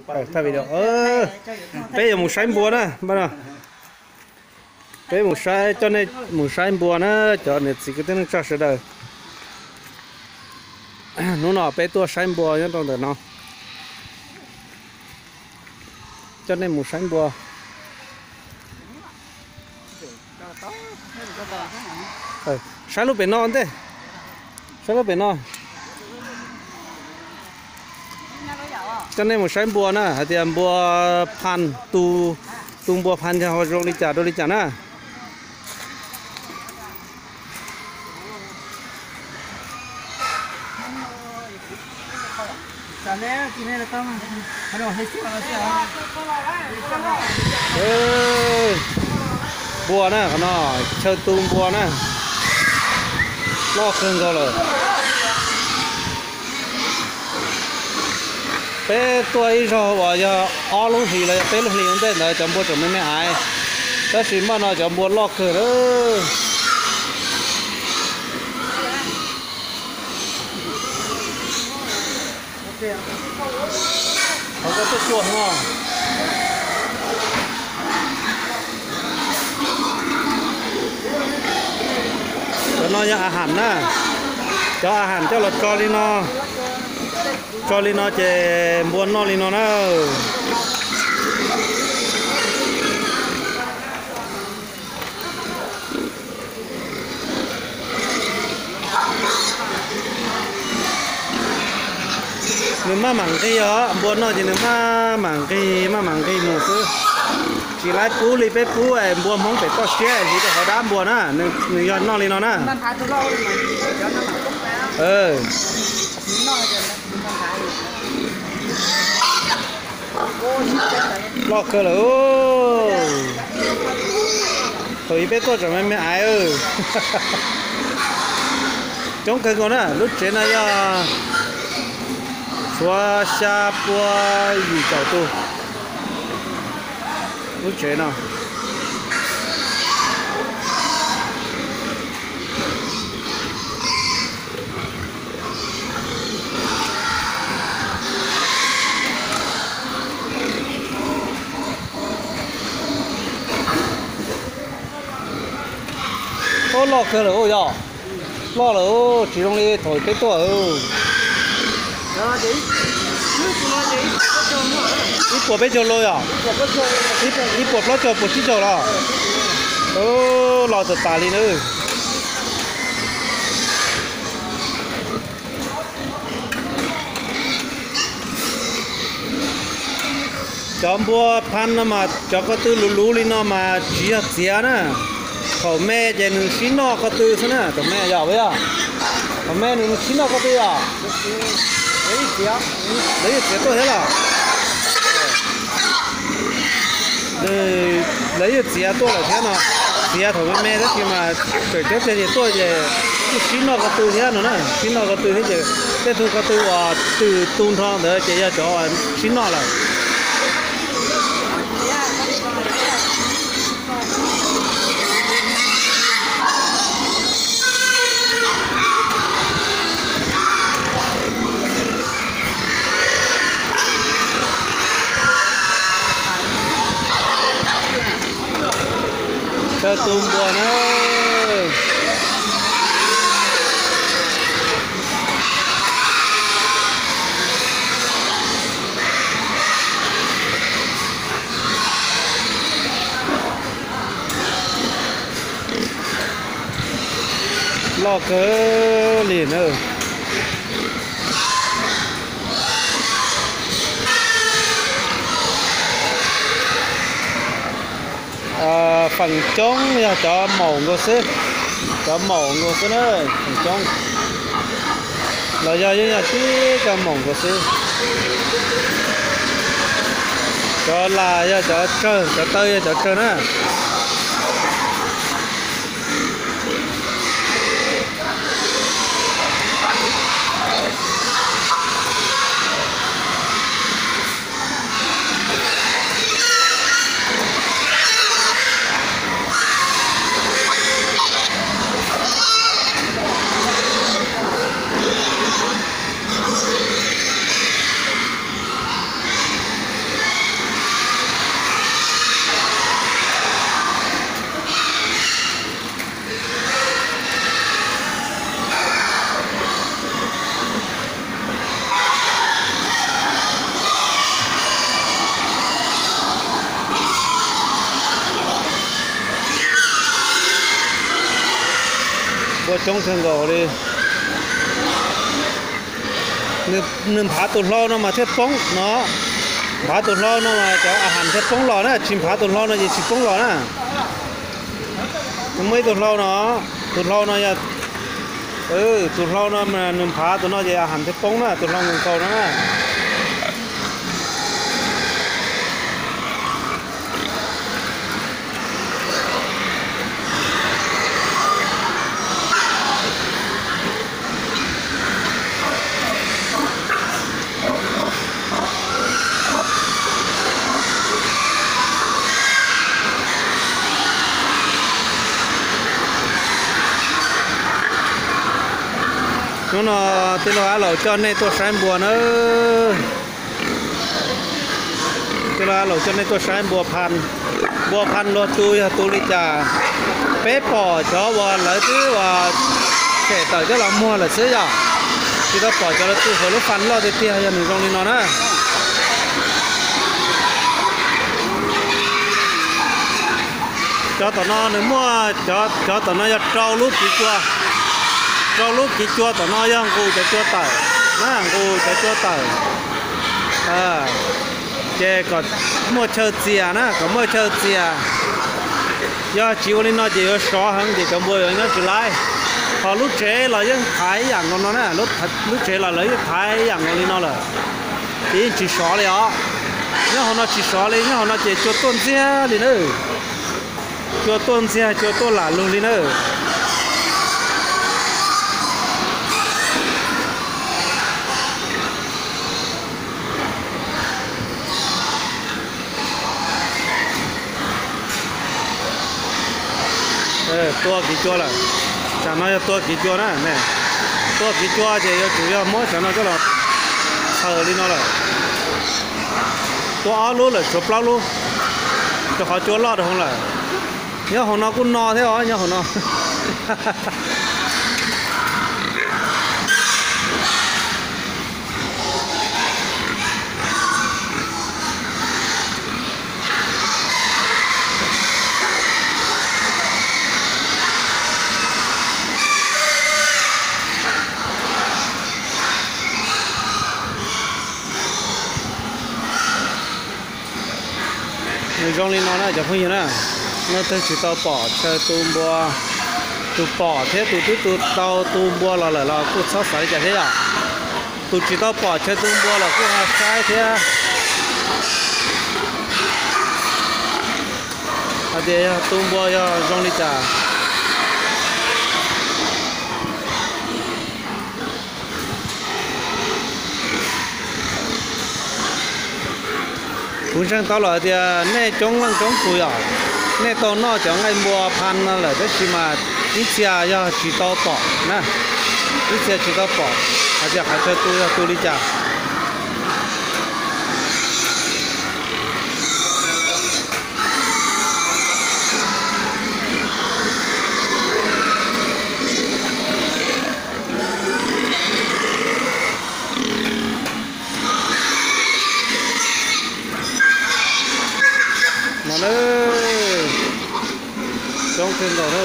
Thaj video, peb yuav mus saib npua na, peb mus saib, coj nej mus saib npua na, cov niam txiv kwv tij neej tsa sawv daws. Hnub no peb tuaj saib npua nyob rau ntawm no. Coj nej mus saib npua. Saib lub pem no ntej. Saib lub pem no. Coj nej mus saib npua na, hais tias npua phan, tu npua phan yog zoo li cas rau li cas na. Npua na, qhov no chaw tu npua na, loj kawg nkaus lawm. Peb tuaj ib zaug uas yog ob lub hlis los yog peb lub hlis ua ntej ntawd cov npua tseem me me aiv, tab sis npaj no cov npua loj kawg lawm. Cov no yog a ham na, cov a ham coj los tso li no, tso li no ces npua noj li no na. Nws maj mam nqig os, npua noj ces nws maj mam nqig maj mam nqig mus xwb. Tsis laib pub li peb pub npua Hmoob pem toj siab hliv rau hauv dab npua na, nws yog noj li no na. Loj kawg lawm. Thaum ub peb tuaj tseem me me aiv. Coob kawg nkaus na, lub tsev no yog tshuav xya pua yim caum tus. Lub tsev no loj kawg lawm yog. Loj lawm, tsis zoo li thaum peb tuaj. Ib puas peb caug lus yog? Ib puas plaub caug puas tsib caug los? Los tas tas li na. Cov npua phan no mas cov ko tw luv luv li no mas tsis yog txiav na. Thaum me ces nws sib noj ko tw xwb na, thaum me yog, thaum me nws sib noj ko tw yog. Lawv yeej txiav tuaj thiab los? Lawv yeej txiav tuaj lawm thiab no. Txiav thaum me me tab sis mas tseem ceeb tiag ces tuaj ces kuj sib noj ko tw thiab no na, sib noj ko tw thiab ces tej tug ko tw uas twm tu nrho ntawd ces yog cov sib noj lawm. Chaw tu npua na. Loj kawg li na. Feem coob yog cov maum nkaus xwb, cov maum nkaus xwb na, feem coob los yog yeej yog tib cov maum nkaus xwb. Cov las yog cov tsawg, cov taw yog cov tsawg na. Coob kawg nkaus li. Nws nphav tus hlau no mas thiaj poob no. Nphav tus hlau no mas cov a has thiaj poob los na, tsis nphav tus hlau no ces tsis poob los na. Muaj ib tug hlau no, tus hlau no yog, tus hlau no mas nws nphav tus no ces a has thiaj poob na, tus hlau nkaus nkaus no na. Hnub no tij laug Ab Laum coj nej tuaj saib npua na. Tij laug Ab Laum coj nej tuaj saib npua pha, npua pha luag tu yog tu li cas. Peb pom cov uas lawv twb uas tshem tawm coj los muag lawm xwb yom. Tsis tau pom cov lawv tu hauv lub pha loj tiag tiag yog nws zoo li no na. Cov tom no nws muaj, cov tom no yog rau lub kiv cua. Rau lub kiv cua tom no yog nqus cov cua tawm na, nqus cov cua tawm. Ces kom muaj chaw txias na, kom muaj chaw txias. Yog tsis ua li no ces yuav sov heev ces cov npua yuav nyob tsis laib. Ho lub tsev los yeej thaiv ib yam nkaus no na, lub tsev los lawv yeej thaiv ib yam nkaus li no lawm. Ces yeej tsis sov li os. Nyob hauv no tsis sov li, nyob hauv no ces cua tuaj ntxiag li na. Cua tuaj ntxiag, cua tuaj lam lug li na. Tua kiv cua lawm. Tsam no yog tua kiv cua na. Tua kiv cua ces yuav tsum yog muab tsam no coj los txhaws li no lawm. Tua ob lub lawm tshuav plaub lub, rau qhov cua loj rau hauv lawm. Nyob hauv no kuj no thiab os, nyob hauv no. Nws zoo li no na cov phooj ywg na, leej twg tsis tau pom chaw tu npua, tus pom thiab tus twb tu tau tu npua los lawm los kuj txhob xav li cas thiab yom. Tus tsis tau pom chaw tu npua los kuj ho saib thiab hais tias yog tu npua yog zoo li cas. Kuv ntseeg tau los hais tias nej coob leej coob tus yom, nej tau noj cov nqaij npua pha no lawm tab sis mas ib txhia yog tsis tau pom na, ib txhia tsis tau pom hais tias qhov chaw tu yog tu li cas. No na, coob kawg nkaus na.